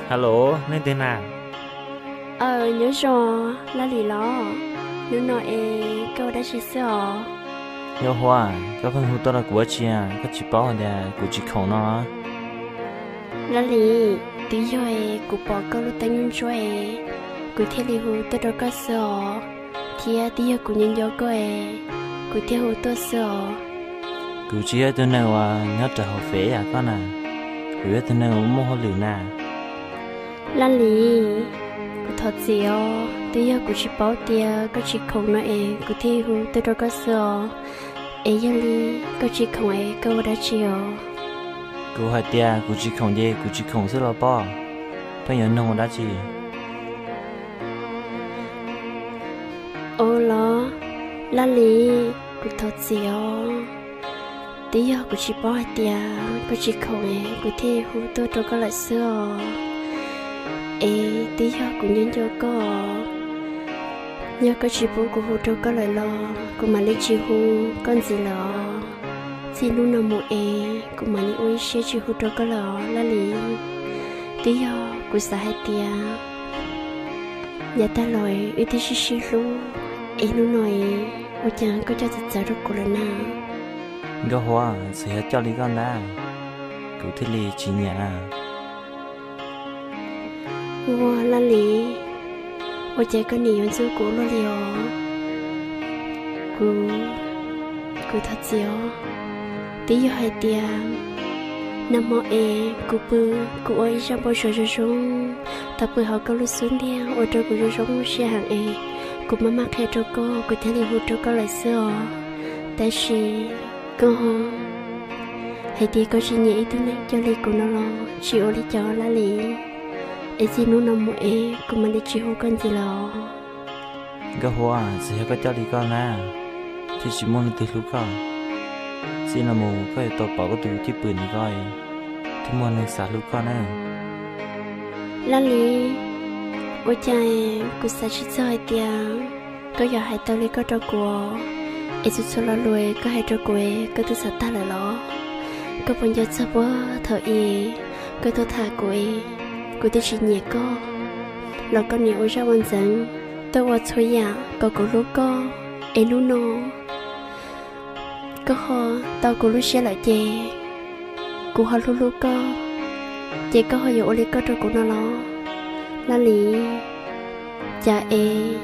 Hello, leej twg na? Aw, nyob zoo, Laj Lis los? Hnub no es koj ua dab tsi xwb os? Nkauj Huab, koj pheej hu tuaj rau kuv ua dab tsi? Koj tsis paub hais tias kuv tsis khoom no los? Laj Lis, twb yog es kuv pom koj lub teeb ntsuab es kuv thiaj li hu tuaj rau koj xwb os, thiab twb yog kuv nco nco koj es kuv thiaj hu tuaj xwb os. Kuv tsis yog ib tug neeg uas nyob rau hauv fem yam koj na, kuv yog ib tug neeg uas muaj hauj lwm na. Laj Lis, kuv thov txim os, twb yog kuv tsis paub tias koj tsis khoom no es kuv thiaj hu tuaj rau koj xwb os. Es yog li koj tsis khoom es koj ua dab tsi os? Kuv hais tias kuv tsis khoom ces kuv tsis khoom xwb los pob, pheej yuav nug ua dab tsi? Ua los, Laj Lis, kuv thov txim os, twb yog kuv tsis paub hais tias koj tsis khoom es kuv thiaj hu tuaj rau koj lawm xwb os. Es twb yog kuv nco nco koj, yog koj tsis pub kuv hu rau koj lawm los kuv mam li tsis hu koj ntxiv lawm os. Txij hnub no mus es kuv mam li ua ib siab tsis hu rau koj lawm os Laj Lis. Twb yog kuv xav hais tias yav tag los wb twb sib sib hlub, es hnub no es ua cas koj coj txawv txawv rau kuv lawm na? Nkauj Huab, txawm yog coj li koj ntag, kuv thiaj li tsis nyiam. Ua Laj Lis, ua cas koj nim yuav ntxub kuv luaj li os? Kuv, kuv thov txim os. Twb yog hais tias nag hmo es kuv pw, kuv ua ib zaj npau suav zoo zoo, tau pw hauv koj lub xub ntiag ua rau kuv zoo zoo siab heev es kuv maj maj qhia rau koj, kuv thiaj li hu rau koj lawm xwb os. Tab sis koj hais tias koj tsis nyiam ib tug neeg coj li kuv no los tsis ua li cas Laj Lis. Es txij hnub no mus es kuv mam li tsis hu koj ntxiv lawm os. Nkauj Huab, txawm yog koj coj li koj na, thiaj tsis muaj leej twg hlub koj. Txij no mus koj yuav tau pom koj tus cwj pwm ntawm koj, thiaj muaj neeg xav hlub koj na. Laj Lis, ua cas kuv xav tsis txog hais tias koj yuav hais tau li koj rau kuv, es txhua txhua lo lus koj hais rau kuv koj twb xav tag lawm los? Koj puas nco txog puag thaum ub koj tuaj tham kuv, kuv twb tsis nyiam koj, los koj nim ua zaj ua ntxeev tuaj ua txhua yam kom kuv hlub koj, es hnub no koj ho tau kuv lub siab lawm ces kuv ho hlub hlub koj, ces koj ho yuav ua li koj rau kuv no los? Laj Lis, cas es